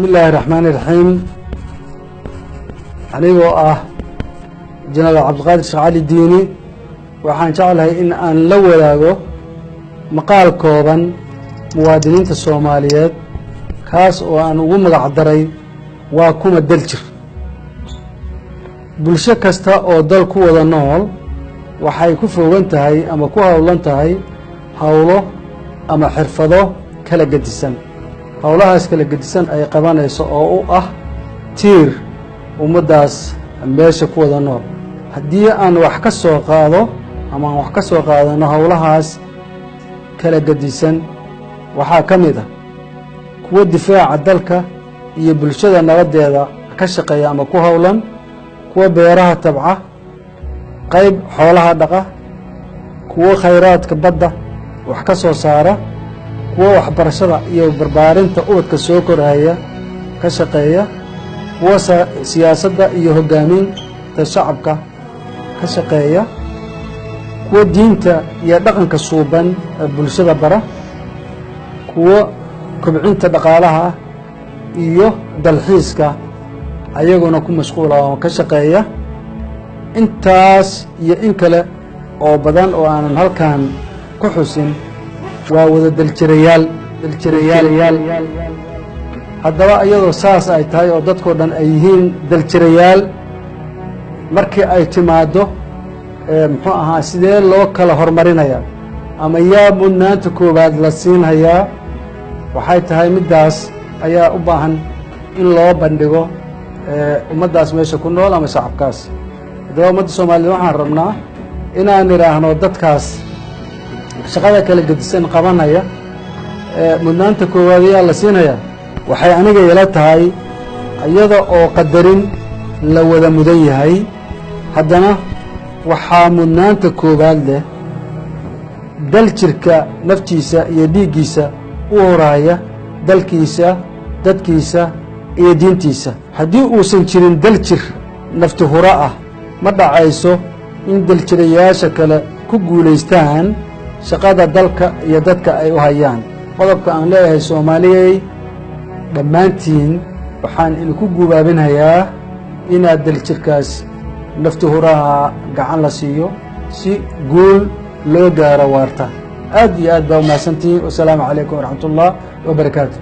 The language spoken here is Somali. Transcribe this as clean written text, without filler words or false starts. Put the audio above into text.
Bismillahi raxmaani raxiim. Anigoo ah Jenaraal Cabdiqaadir Sheekh Cali Diini, waxaan jeclahay in aan la wadaago maqaal kooban muwaadiniinta Soomaaliyeed, kaas oo aan ugu magac daray "Waa kuma daljir?" Bulsho kasta oo dal ku wada nool waxay ku foogan tahay ama ku howlan tahay howlo ama xirfado kala gedisan. Howlahaas kala gedisan ay qabanayso oo u ah tiir ummaddaas meesha ku wada nool. Haddii aan wax ka soo qaado ama aan wax ka soo qaadano howlahaas kala gedisan, waxaa ka mid ah kuwo difaaca dalka iyo bulshada nabaddeeda ka shaqeeya ama ku howlan, kuwa beeraha tabca, qayb xoolaha dhaqa, kuwo khayraadka badda wax ka soo saara, kuwo waxbarashada iyo barbaarinta ubadka soo korhaya ka shaqeeya, kuwo siyaasadda iyo hoggaaminta shacabka ka shaqeeya, kuwo diinta iyo dhaqanka suuban ee bulshada bara, kuwo kobcinta dhaqaalaha iyo dalxiiska ayaguna ku mashquula oo ka shaqeeya. Intaas iyo in kale oo badan oo aanan halkan ku xusin waa wada daljirayaal, daljirayaal. Haddaba, iyadoo saas ay tahay oo dadkoo dhan ay yihiin daljirayaal, markii ay timaaddo, muxuu ahaa, sidee loo kala horumarinayaa ama yaa mudnaanta koowaad la siinhayaa? Waxay tahay middaas ayaa u baahan in loo bandhigo ummaddaas meesha ku nool ama shacabkaas. Haddaba, ummadda Soomaaliyed waxaan rabnaa inaan idhaahno dadkaas shaqada kala gedisan qabanaya, mudnaanta koowaad ayaa la siinaya? Waxay aniga ila tahay, iyada oo qadarin la wada mudan yahay, haddana waxaa mudnaanta koowaad leh daljirka naftiisa iyo dhiiggiisa u horaaya dalkiisa, dadkiisa iyo diintiisa. Haddii uusan jirin daljir nafti huro ah, ma dhacayso in daljirayaasha kale ku guulaystaan shaqada dalka iyo dadka ay u hayaan. Qodobka aan leeyahay, Soomaaliyey dhammaantiin, waxaan idinku guubaabinhayaa inaad daljirkaas nafti huraha gacan la siiyo si guul loo gaaro waarta. Aad iyo aad baa umahadsantihiin. Wasalaamu calaykum waraxmat ullah wabarakaatu.